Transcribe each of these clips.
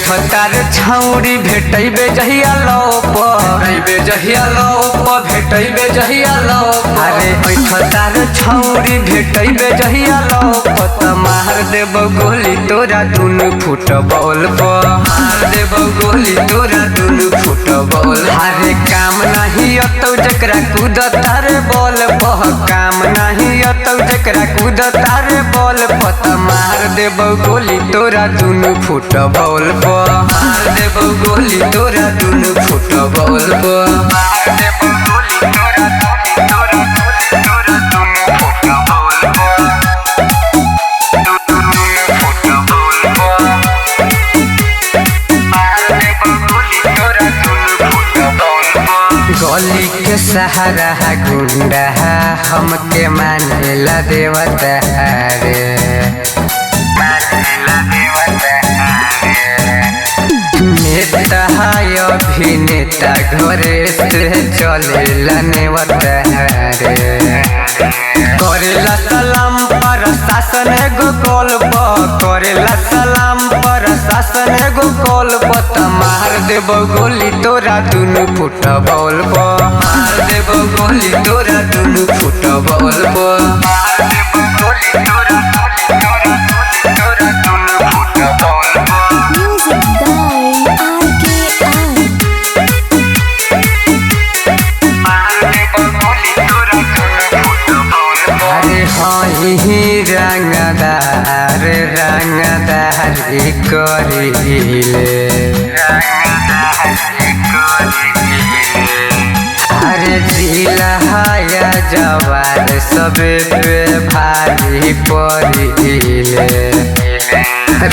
ऐठतार छौरी भेटैबे जहिया लौप, भेटैबे जहिया लौप, भेटैबे जहिया लौप। अरे ऐठतार छौरी भेटैबे जहिया लौप, त मार देबौ गोली तोरा दुनु फुटबॉल प, मार देबौ गोली तोरा दुनु फुटबॉल। अरे काम नाही अतौ जकरा कूद तारे बॉल प, काम नाही अतौ जकरा कूद तारे बॉल प, त मार देबौ गोली तोरा दुनु फुटबॉल प, मार देबौ गोली तोरा दुनु फुटबॉल प, मार देबौ गोली तोरा तोरा तोरा दुनु फुटबॉल प, दुनु फुटबॉल प, मार देबौ गोली तोरा दुनु फुटबॉल प। गली के सहारा गुंडा हमके मानेला देवता रे, मानेला देवता रे। नेता है अभिनेता घरे से चलेला नेवता रे, करेला सलाम पर शासन एगो कॉल प, करेला सलाम पर शासन एगो कॉल प, त मार देबौ गोली तोरा दुनु फुटबॉल प, मार देबौ गोली तोरा दुनु फुटबॉल प, मार देबौ गोली तोरा तोरा तोरा दुनु फुटबॉल प। Music by RKR. अरे हई रंगदार रंगदार करिले, अरे जिला हाया जवार सबे पे भारी परिले।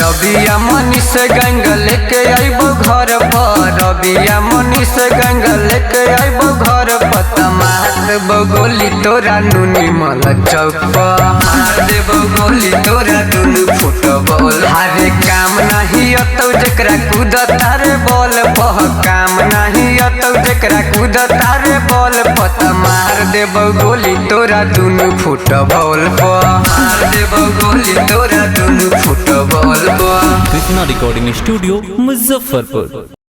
रबिया मनीष गंग लेके अइबो घर पर, रबिया मनीष गंग लेके अइबो घर पर, त मार देबो गोली तोरा नुनी मल चौक पर, मार देबो गोली तोरा दुनु फुटबॉल। अरे काम नाही अतौ जकरा कूद तारे बॉल प, काम नाही अतौ जकरा कूद तारे बॉल प, त मार देबौ गोली तोरा दुनु फुटबॉल प, मार देबौ गोली तोरा दुनु फुटबॉल प। Krishna recording studio Muzaffarpur.